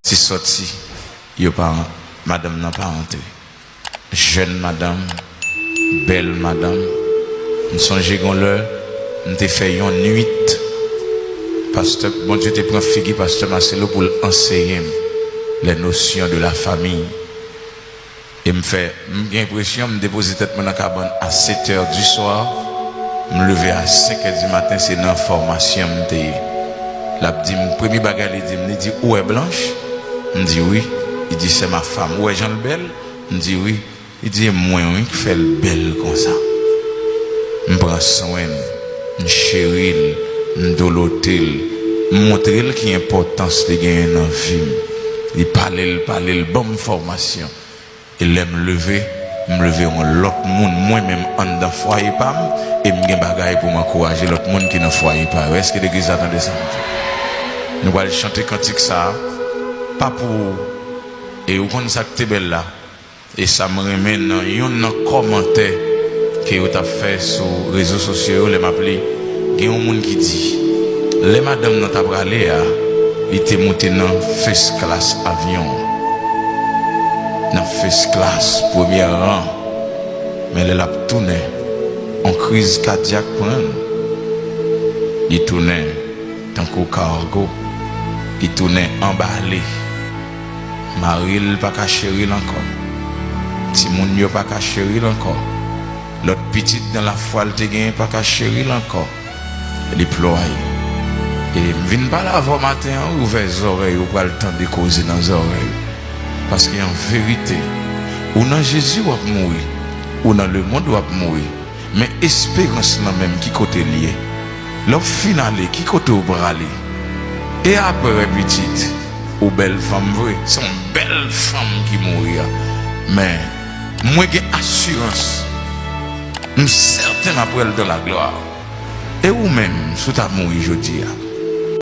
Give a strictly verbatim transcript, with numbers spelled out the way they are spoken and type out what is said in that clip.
Ti sòti, yo pa, madanm nan pa antre. Jèn madanm, bèl madanm. M sonje gon lè, m te fè yon nuit, pastè, Bondye te pran figi pastè Marcelo pou l anseye m les notions de la famille. E m fè, m gen enpresyon, m depoze tèt mwen nan kabann a sèt è di swa, m leve a senk è di maten, se nan fòmasyon m te ye. L ap di m, premye bagay li di m, li di, "Ou wè Blanche?" M di, "Wi." Li di, "C'est ma femme. Ou wè jan l bèl?" M di, "Wi." Li di, "E mwen, wi, k fè l bèl konsa." M pran swen l, m cheri l, m dodote l, m montre l ki enpòtans li genyen nan vi m. Li pale l, pale l, ban m fòmasyon. E lè m leve, m leve yon lòt moun, mwen menm anndan fwaye pa m, e m gen bagay pou m ankouraje lòt moun ki nan fwaye pa yo. Èske legliz la tande sa m di? Nou pral chante kantik sa a, pa pou ou. E ou konn sa k te bèl la? E sa m renmen nan yonn nan kòmantè ke yo t ap fè sou rezo sosyo yo, lè m ap li, gen yon moun ki di, lè madanm nan t ap prale a, li te moute nan first class avyon an. Nan first class, premyè ran. Men lè l ap tounen, yon kriz kadyak pran l. Li tounen tankou cargo. Li tounen anbale. Mari l pa ka cheri l ankò. Timoun yo pa ka cheri l ankò. Lòt pitit nan lafwa l te genyen pa ka cheri l ankò. Li plwaye. E m vin pale avè w maten an, wi, ouvè zòrèy ou, pral tande koze nan zòrèy ou. Paske an verite, ou nan Jezi w ap mouri, ou nan lemonn w ap mouri. Men esperans lan menm, ki kote l ye? Lè w fin ale, ki kote w prale? E apre pitit, ou bèl fanm vre, se yon bèl fanm ki mouri a. Men, mwen gen asirans, m sèten m ap wè l dans la gloire. E ou menm, si w ta mouri jodi a,